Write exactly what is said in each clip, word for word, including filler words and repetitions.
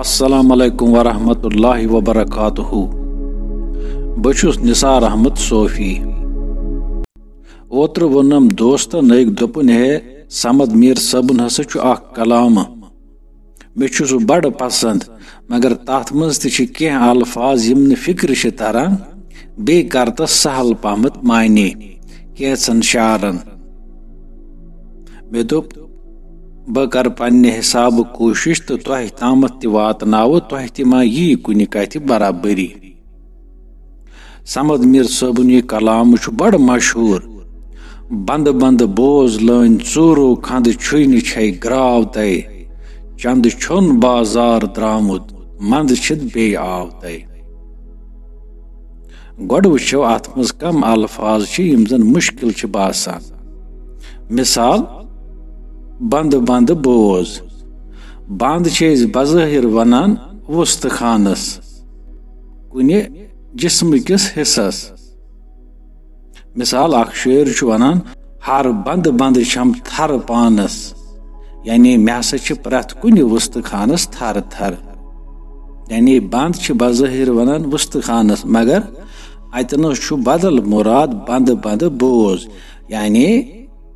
السلام علیکم ورحمۃ اللہ وبرکاتہ۔ بہٕ چھُس نثار احمد صوفی۔ اوترٕ ووٚنُم دوستن أکۍ، دوٚپُن، "ہے، صمد میر صٲبُن ہسا چھُ اکھ کلامہٕ، مےٚ چھُ سُہ بڑٕ پسند، مگر تتھ منٛز تہِ چھِ کینٛہہ الفاظ یِم نہٕ فکرِ چھِ تران، بیٚیہِ کر تس سہل پہمتھ معنی کینٛژن شعرن۔" مےٚ دوٚپ، "بہٕ کرٕ پننہِ حسابہٕ کوٗشش تہٕ تۄہہِ تامتھ تہِ واتناوٕ، تۄہہِ تہِ ما ییہِ کُنہِ کتھِ برابری۔" صمد میر صٲبُن یہِ کلام چھُ بڑٕ مشہوٗر۔ "بندٕ بندٕ بوز لٲنۍ ژوٗرو، کھنٛدٕ چھُے نہٕ چھے گراو تَے، چندٕ چھُن بازار درٛامُت، منٛدٕ چھِتھ بیٚیہِ آو تَے۔" گۄڈٕ وٕچھو، اتھ منٛز کم الفاظ چھِ یِم زن مشکل چھِ باسان۔ مثال، بندٕ بندٕ بوز۔ بند چھِ أسۍ بظٲہر ونان وُستہٕ خانس، کُنہِ جسمہٕ کِس حصس۔ مثال، اکھ شٲعر چھُ ونان، "ہر بندٕ بندٕ چھم تھر پانس"، یعنی مےٚ ہسا چھِ پرٛٮ۪تھ کُنہِ وُستہٕ خانس تھر تھر۔ یعنی بند چھِ بظٲہر ونان وُستہٕ خانس، مگر اتنس چھُ بدل مراد، بندٕ بندٕ بوز، یعنی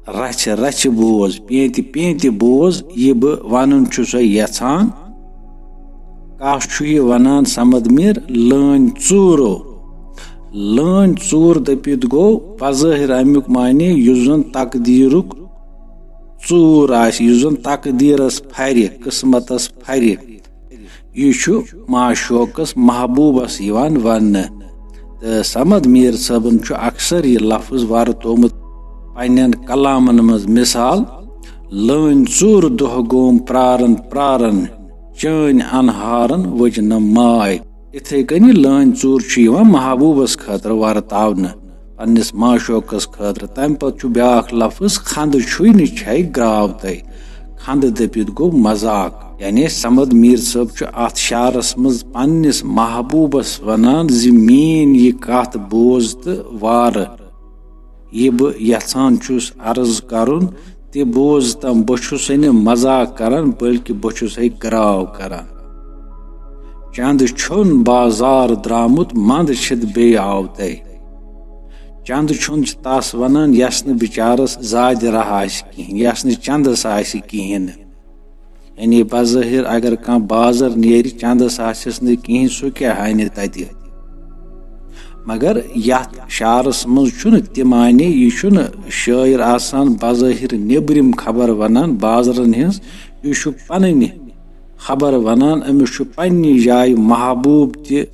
رژھِ رژھِ بوز، پینتہِ پینتہِ بوز، یہِ بہٕ ونُن چھُسے یژھان۔ کس چھُ یہِ ونان صمد میر؟ لٲنۍ ژوٗرو۔ لٲنۍ ژوٗر دٔپِتھ گوٚو بظٲہر امیُک معنی یُس زن تقدیرُک ژوٗر آسہِ، یُس زن تقدیرس پھرِ، قسمتس پھرِ۔ یہِ چھُ معشوقس محبوبس یِوان وننہٕ۔ تہٕ صمد میر صٲبن چھُ اکثر یہِ لفظ ورتومُت پننٮ۪ن کلامن منٛز۔ مثال، لٲنۍ ژوٗر دۄہ گوم پرارن پرارن، چٲنۍ انہارن وٕج نہٕ ماے۔ اِتھے کٔنی لٲنۍ ژوٗر چھُ یِوان محبوبس خٲطرٕ ورتاونہٕ، پننِس معشوقس خٲطرٕ۔ تمہِ پتہٕ چھُ بیاکھ لفظ، کھنٛدٕ چھُے نہٕ چھے گراو تَے۔ کھنٛدٕ دٔپِتھ گوٚو مذاق۔ یعنی صمد میر صٲب چھُ اتھ شعرس منٛز پننِس محبوبس ونان زِ میٲنۍ یہِ کتھ بوز تہٕ وارٕ۔ یہِ بہٕ یژھان چھُس عرض کرُن، تہِ بوز تم، بہٕ چھُسے نہٕ مذاق کران، بلکہِ بہٕ چھُسے گراو کران۔ چندٕ چھُن بازار درٛامُت، منٛدٕ چھِتھ بیٚیہِ آو تَے۔ چندٕ چھُن چھِ تس ونان یس نہٕ بِچارس زادِ راہ آسہِ کِہیٖنۍ، یس نہٕ چندس آسہِ کِہیٖنۍ نہٕ۔ یعنی بظٲہر اگر کانٛہہ بازر نیرِ، چندس آسٮ۪س نہٕ کِہیٖنۍ، سُہ کیٛاہ انہِ تتہِ؟ مگر یتھ شعرس منٛز چھُنہٕ تہِ معنی، یہِ چھُنہٕ شٲعر آسان بظٲہر نیبرِم خبر ونان بازرن ہٕنٛز، یہِ چھُ پنٕنۍ خبر ونان۔ أمِس چھُ پننہِ جایہِ محبوب تہِ،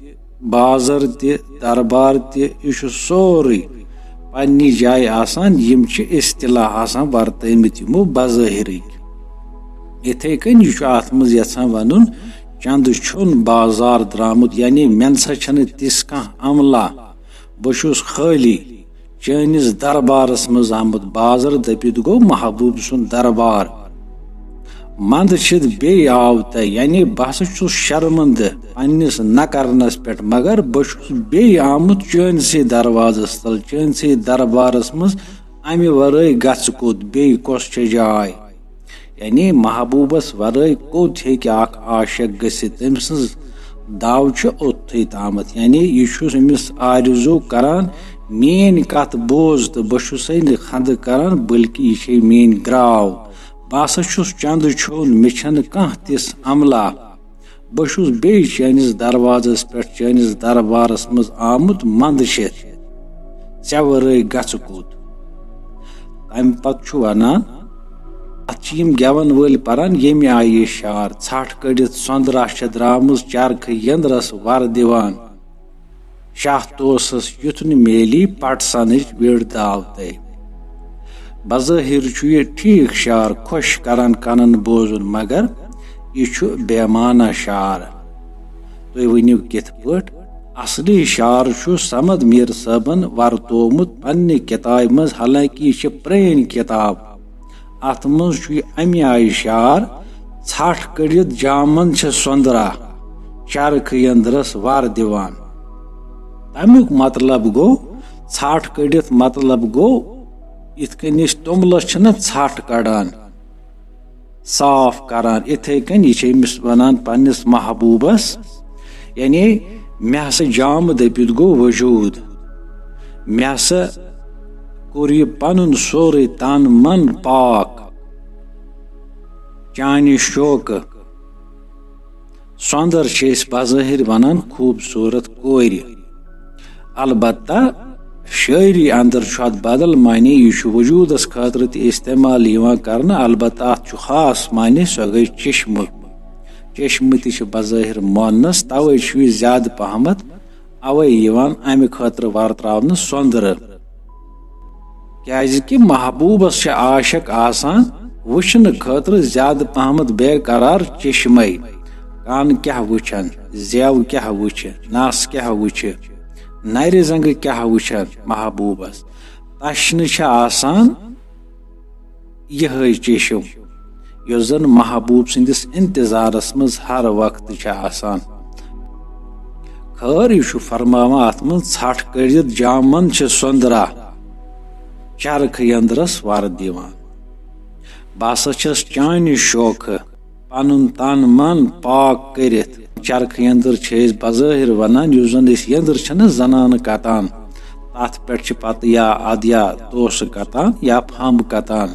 بازر تہِ، دربار تہِ، یہِ چھُ سورُے پننہِ جایہِ آسان۔ یِم چھِ اصطلاح آسان ورتٲومٕتۍ یِمو بظٲہرٕکۍ۔ یِتھے کٔنۍ یہِ چھُ اتھ منٛز یژھان ونُن، چندٕ چھُن بازار درٛامُت، یعنی مےٚ نسا چھنہٕ تِژھ کانٛہہ عملہ، بہٕ چھُس خٲلی چٲنِس دربارس منٛز آمُت۔ بازر دٔپِتھ گوٚو محبوب سُنٛد دربار۔ منٛدٕ چھِتھ بیٚیہِ آو تَے، یعنی بہٕ ہسا چھُس شرمندٕ پننِس نہ کرنس پٮ۪ٹھ، مگر بہٕ چھُس بیٚیہِ آمُت چٲنسٕے دروازس تل، چٲنسٕے دربارس منٛز۔ امہِ ورٲے گژھٕ کوٚت، بیٚیہِ کۄس چھےٚ جاے؟ یعنی محبوبس ورٲے کوٚت ہیٚکہِ اکھ عاشق گٔژھِتھ؟ تٔمۍ سٕنٛز داو چھِ اوٚتتھٕے تامتھ۔ یعنی یہِ چھُس أمِس آرزو کران، میٲنۍ کتھ بوز تہٕ بہٕ چھُسے نہٕ خندٕ کران، بلکہِ یہِ چھے میٲنۍ گراو۔ بہٕ ہسا چھُس چندٕ چھوٚن، مےٚ چھنہٕ کانٛہہ تِژھ عملہ۔ بہٕ چھُس بیٚیہِ چٲنِس دروازس پٮ۪ٹھ، چٲنِس دربارس منٛز آمُت منٛدٕ چھِتھ۔ ژےٚ ورٲے گژھٕ کوٚت؟ تمہِ پتہٕ چھُ ونان، اتھ چھِ یِم گٮ۪ون وٲلۍ پران ییٚمہِ آیہِ یہِ شعر، ژھٹھ کٔڑِتھ سۄندرا چھےٚ درامٕژ، چرخہٕ یندرس ور دِوان۔ شاہ توسس یُتھ نہٕ میلی، پٹ سنٕچ وِڑ داو تَے۔ بظٲہر چھُ یہِ ٹھیٖک شعر، خۄش کران کنن بوزُن، مگر یہِ چھُ بے معنی شعر۔ تُہۍ ؤنِو کِتھ پٲٹھۍ؟ اصلی شعر چھُ صمد میر صٲبن ورتومُت پننہِ کتابہِ منٛز، حالانکہ یہِ چھِ پرٛٲنۍ کتاب۔ اتھ منٛز چھُ یہِ امہِ آیہِ شعر، ژھٹھ کٔڑِتھ جامن چھِ سۄندرا، چرخہٕ یندرس وار دِوان۔ تمیُک مطلب گوٚو، ژھٹھ کٔڑِتھ مطلب گوٚو، یِتھ کٔنۍ أسۍ توٚملس چھِنہ ژھٹھ کڑان، صاف کران۔ اِتھے کٔنۍ یہِ چھِ أمِس ونان پننِس محبوبس، یعنی مےٚ ہسا جامہٕ دٔپِتھ گوٚو وجود، مےٚ ہسا کوٚر یہِ پنُن سورُے تن من پاک چانہِ شوقہٕ۔ سۄندر چھِ أسۍ بظٲہِر ونان خوٗبصوٗرت کورِ۔ البتہ شٲعری اندر چھُ اتھ بدل معنی، یہِ چھُ وجودس خٲطرٕ تہِ استعمال یِوان کرنہٕ، البتہ اتھ چھُ خاص معنی، سۄ گٔے چشمہٕ۔ چشمہٕ تہِ چھِ بظٲہِر مونس، توے چھُ یہِ زیادٕ پہمتھ اوے یِوان امہِ خٲطرٕ ورتراونہٕ سۄندرٕ۔ کیازِ کہِ محبوبس چھِ عاشق آسان وٕچھنہٕ خٲطرٕ زیادٕ پہمتھ بے قرار چشمے۔ کان کیاہ وٕچھن، زیو کیاہ وٕچھِ، نس کیاہ وٕچھِ، نرِ زنگہٕ کیاہ وٕچھن محبوبس۔ تشنہٕ چھِ آسان یِہے چشم، یُس زن محبوب سٕنٛدِس انتظارس منٛز ہر وقتہٕ چھِ آسان۔ خٲر، یہِ چھُ فرماوان اتھ منٛز، ژھٹھ کٔڑِتھ جامن چھِ سۄندرا چرخہٕ یندرس ور دِوان۔ بہٕ ہسا چھَس چانہِ شوقہٕ پنُن تن من پاک کٔرِتھ۔ چرخہٕ یندر چھِ أسۍ بظٲہِر ونان، یُس زن أسۍ یندر چھِنہٕ زنانہٕ کتان، تتھ پٮ۪ٹھ چھِ پتہٕ یا ادٕ یا توسہٕ کتان یا پھمب کتان۔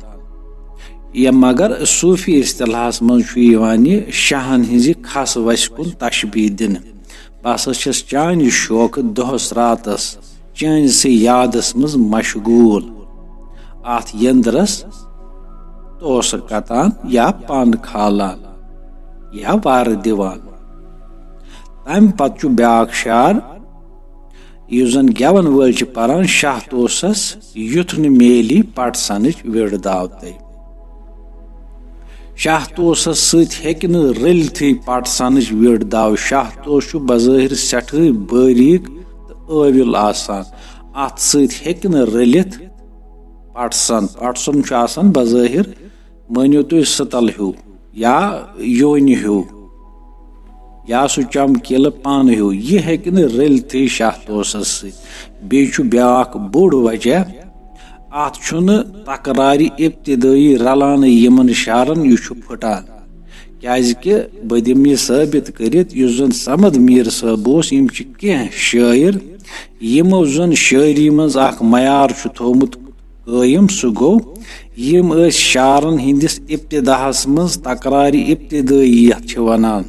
یا مگر صوٗفی اصطلاحس منٛز چھُ یِوان یہِ شاہن ہٕنٛزِ کھس وسہِ کُن تشبیٖہ دِنہٕ۔ بہٕ ہسا چھَس چانہِ شوقہٕ دۄہس راتس چٲنۍ سٕے یادس منٛز مشغوٗل۔ اتھ یندرس توسہٕ کتان یا پن کھالان یا وارٕ دِوان۔ تمہِ پتہٕ چھُ بیاکھ شعر، یُس زن گٮ۪ون وٲلۍ چھِ پران، شاہ توسس یُتھ نہٕ میلی پٹ سنٕچ وِڑ داو تہٕ۔ شاہ توسس سۭتۍ ہیٚکہِ نہٕ رٔلتھٕے پٹ سنٕچ وِڑ داو۔ شاہ توس چھُ بظٲہِر سٮ۪ٹھٕے باریٖک تہٕ ٲوِل آسان۔ اتھ سۭتۍ ہیٚکہِ نہٕ رٔلِتھ پٹ سن۔ پٹ سن چھُ آسان بظٲہِر، مٲنِو تُہۍ، سٕتل ہیوٗ یا یونہِ ہیوٗ۔ یا سُہ چمکیلہٕ پانہٕ ہیوٗ، یہِ ہیٚکہِ نہٕ رٔلتھٕے شاہ توسس سۭتۍ۔ بیٚیہِ چھُ بیٛاکھ بوٚڑ وجہ، اتھ چھُنہٕ تکرارِ ابتدٲیی رلانہٕ یِمن شعرن، یہِ چھُ پھٕٹان۔ کیازِ کہِ بہٕ دِمہٕ یہِ ثٲبت کٔرِتھ، یُس زن صمد میٖر صٲب اوس، یِم چھِ کینٛہہ شٲعر، یِمو زن شٲعری منٛز اکھ معیار چھُ تھوٚومُت قٲیِم، سُہ گوٚو، یِم ٲسۍ شعرن ہٕنٛدِس ابتداہس منٛز تکرارِ ابتدٲیی یتھ چھِ ونان۔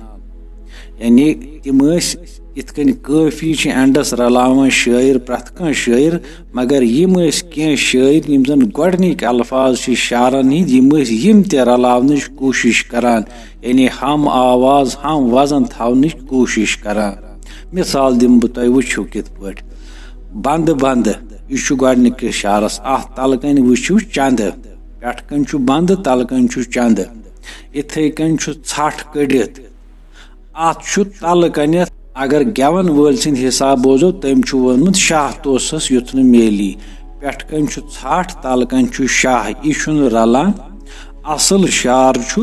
یعنی تِم ٲسۍ یِتھ کٔنۍ کٲفی چھِ اینڈس رلاوان شٲعر، پرٛٮ۪تھ کانٛہہ شٲعر، مگر یِم ٲسۍ کینٛہہ شٲعر، یِم زن گۄڈنِکۍ الفاظ چھِ شعرن ہٕنٛدۍ، یِم ٲسۍ یِم تہِ رلاونٕچ کوٗشش کران، یعنی ہم آواز، ہم وزن تھاونٕچ کوٗشش کران۔ مثال دِمہٕ بہٕ تۄہہِ، وٕچھِو کِتھ پٲٹھۍ۔ بندٕ بندٕ، یہِ چھُ گۄڈنِکِس شعرس، اتھ تلہٕ کنہِ وٕچھِو چندٕ، پٮ۪ٹھٕ کنہِ چھُ بندٕ، تلہٕ کنہِ چھُ چندٕ۔ اِتھے کنۍ چھُ ژھٹھ کٔڑِتھ، اتھ چھُ تلہٕ کنٮ۪تھ، اگر گٮ۪ون وٲلۍ سٕنٛدۍ حساب بوزو، تٔمۍ چھُ ووٚنمُت، شاہ توسس یُتھ نہٕ میلی۔ پٮ۪ٹھٕ کنۍ چھُ ژھٹھ، تلہٕ کنۍ چھُ شاہ، یہِ چھُنہٕ رلان۔ اصل شعر چھُ،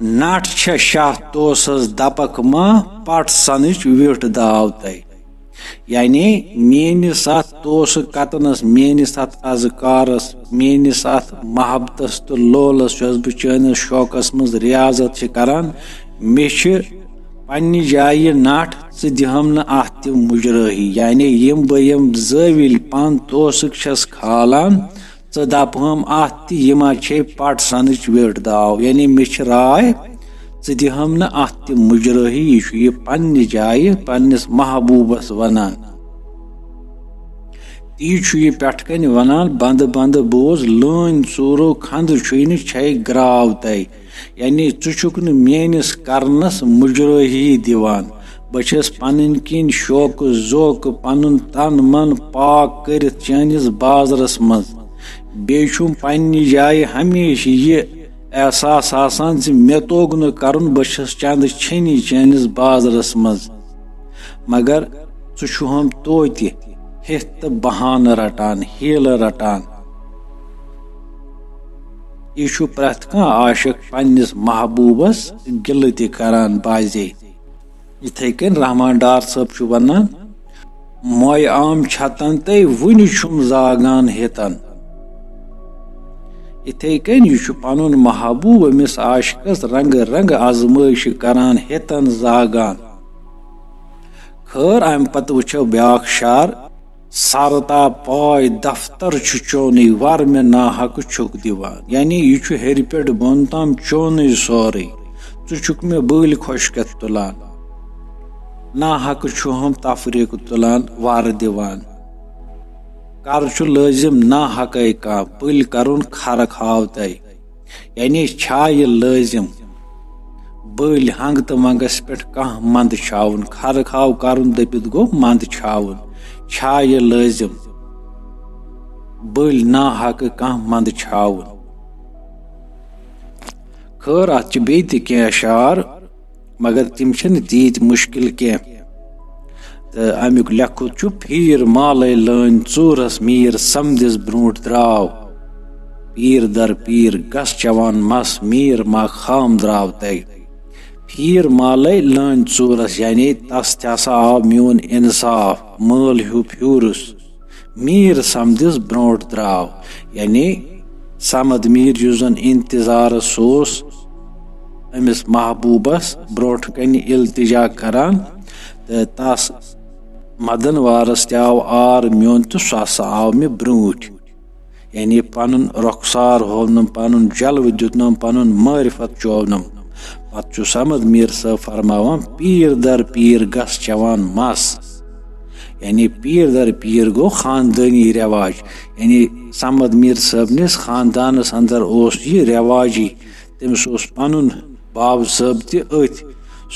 نٹھ چھےٚ شاہ توسس دپکھ ما، پٹ سنٕچ ویٹھ داو تۄہہِ۔ یعنی میٲنِس اتھ توسہٕ کتنس، میٲنِس اتھ اذکارس، میٲنِس اتھ محبتس تہٕ لولس، یۄس بہٕ چٲنِس شوقس منٛز ریاضت چھِ کران، مےٚ چھِ پننہِ جایہِ نٹھ، ژٕ دِہم نہٕ اتھ تہِ مُجرٲہی۔ یعنی یِم بہٕ یِم زٲوِلۍ پن توسہٕ چھَس کھالان، ژٕ دپہم اتھ تہِ، یہِ ما چھے پٹ سنٕچ ویٹھ داو۔ یعنی مےٚ چھِ راے، ژٕ دِہم نہٕ اتھ تہِ مُجرٲہی۔ یہِ چھُ یہِ پننہِ جایہِ پننِس محبوبس ونان۔ تی چھُ یہِ پٮ۪ٹھٕ کنہِ ونان، بندٕ بندٕ بوز، لٲنۍ ژوٗرو کھنٛدٕ چھُے نہٕ، چھے گراو تَے۔ یعنی ژٕ چھُکھ نہٕ میٲنِس کرنس مُجرٲہی دِوان۔ بہٕ چھَس پنٕنۍ کِنۍ شوقہٕ ذوقہٕ، پنُن تن من پاک کٔرِتھ چٲنِس بازرس منٛز۔ بیٚیہِ چھُم پننہِ جایہِ ہمیشہٕ یہِ احساس آسان زِ مےٚ توٚگ نہٕ کرُن، بہٕ چھَس چندٕ چھٔنی چٲنِس بازرس منٛز۔ مگر ژٕ چھُہم توتہِ ہیٚتھ تہٕ بہانہٕ رٹان، حیلہٕ رٹان۔ یہِ چھُ پرٛٮ۪تھ کانٛہہ عاشق پننِس محبوبس گِلہٕ تہِ کران بازے۔ یِتھے کٔنۍ رحمان ڈار صٲب چھُ ونان، موے عام چھتن تہٕ وُنہِ چھُم زاگان ہیتن۔ یِتھے کٔنۍ یہِ چھُ پنُن محبوب أمِس عاشقس رنگہٕ رنگہٕ آزمٲیشہِ کران، ہیٚتن زاگان۔ خٲر، امہِ پتہٕ وٕچھو بیاکھ شعر، سرتا پاے دفتر چھُ چونُے، ور مےٚ ناحق چھُکھ دِوان۔ یعنی یہِ چھُ ہیٚرِ پٮ۪ٹھ بۄن تام چونُے سورُے، ژٕ چھُکھ مےٚ بٔلۍ خۄشکٮ۪تھ تُلان۔ ناحق چھُہم تفریق تُلان، ور دِوان۔ کر چھُ لٲزم ناحقے کانٛہہ، بٔلۍ کرُن خرک ہاو تۄہہِ۔ یعنی چھا یہِ لٲزم بٔلۍ ہنٛگ تہٕ منٛگس پٮ۪ٹھ کانٛہہ منٛد چھاوُن؟ خرک ہاو کرُن دٔپِتھ گوٚو منٛد چھاوُن۔ چھا یہِ لٲزم بٔلۍ ناحقہٕ کانٛہہ منٛد چھاوُن؟ خٲر، اتھ چھِ بیٚیہِ تہِ کینٛہہ اشعار، مگر تِم چھِنہٕ تیٖتۍ مُشکِل کینٛہہ۔ تہٕ امیُک لیکھُت چھُ، پھیٖر مالے لٲنۍ ژوٗرس، میٖر سمدِس برونٛٹھ درٛاو۔ پیٖر در پیٖر گس چٮ۪وان مس، میٖر ما خام درٛاو تَے۔ پھیٖر مالے لٲنۍ ژوٗرس، یعنی تس تہِ ہسا آو میون انصاف، مٲل ہیوٗ پھیوٗرُس۔ میٖر سمدِس برونٛٹھ درٛاو، یعنی سمد میٖر یُس زن انتظارس اوس أمِس محبوبس برونٛٹھ کنہِ التجا کران، تہٕ تس مدن وارس تہِ آو آر میون تہٕ سُہ ہسا آو مےٚ برونٛٹھ۔ یعنی پنُن رۄخسار ہوونم، پنُن جلوٕ دیُتنم، پنُن معرفت چوونم۔ پتہٕ چھُ سمد میٖر صٲب فرماوان، پیٖر در پیٖر گس چٮ۪وان مس۔ یعنی پیٖر در پیٖر گوٚو خاندٲنی رٮ۪واج۔ یعنی سمد میٖر صٲبنِس خاندانس اندر اوس یہِ رٮ۪واجی۔ تٔمِس اوس پنُن باب صٲب تہِ أتھۍ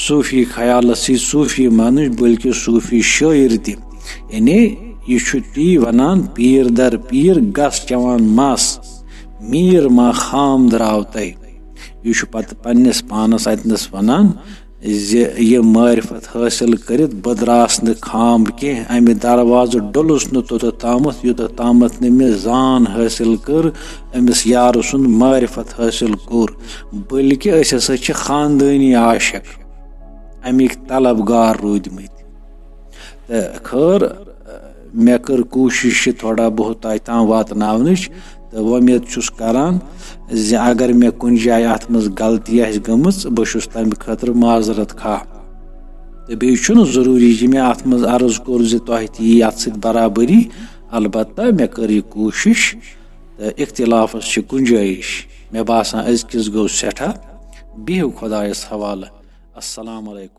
صوٗفی خیالس سۭتۍ صوٗفی منٕچ، بلکہِ صوٗفی شٲعر تہِ۔ یعنی یہِ چھُ تی ونان، پیٖر در پیٖر گس چٮ۪وان مس، میٖر ما خام درٛاو تۄہہِ۔ یہِ چھُ پتہٕ پننِس پانس اتنس ونان زِ یہِ معرفت حٲصِل کٔرِتھ بہٕ درٛاس نہٕ خام کینٛہہ۔ امہِ دروازٕ ڈوٚلُس نہٕ توٚتتھ تامتھ، یوٚتتھ تامتھ نہٕ مےٚ زان حٲصِل کٔر، أمِس یارٕ سُنٛد معرفت حٲصِل کوٚر، بلکہِ أسۍ ہسا چھِ خاندٲنی عاشق، امِکۍ طلبگار روٗدمٕتۍ۔ تہٕ خٲر، مےٚ کٔر کوٗشِش یہِ تھوڑا بہت تۄہہِ تام واتناونٕچ، تہٕ وۄمید چھُس کران زِ اگر مےٚ کُنہِ جایہِ اتھ منٛز غلطی آسہِ گٔمٕژ، بہٕ چھُس تمہِ خٲطرٕ معذرت خواہ۔ تہٕ بیٚیہِ چھُنہٕ ضروٗری زِ مےٚ اتھ منٛز عرض کوٚر زِ تۄہہِ تہِ یی اتھ سۭتۍ برابری، البتہ مےٚ کٔر یہِ کوٗشِش، تہٕ اختلافس چھِ گُنجٲیِش۔ مےٚ باسان أزکِس گوٚو سٮ۪ٹھاہ۔ بِہِو خۄدایس حوالہٕ۔ السلام علیکم۔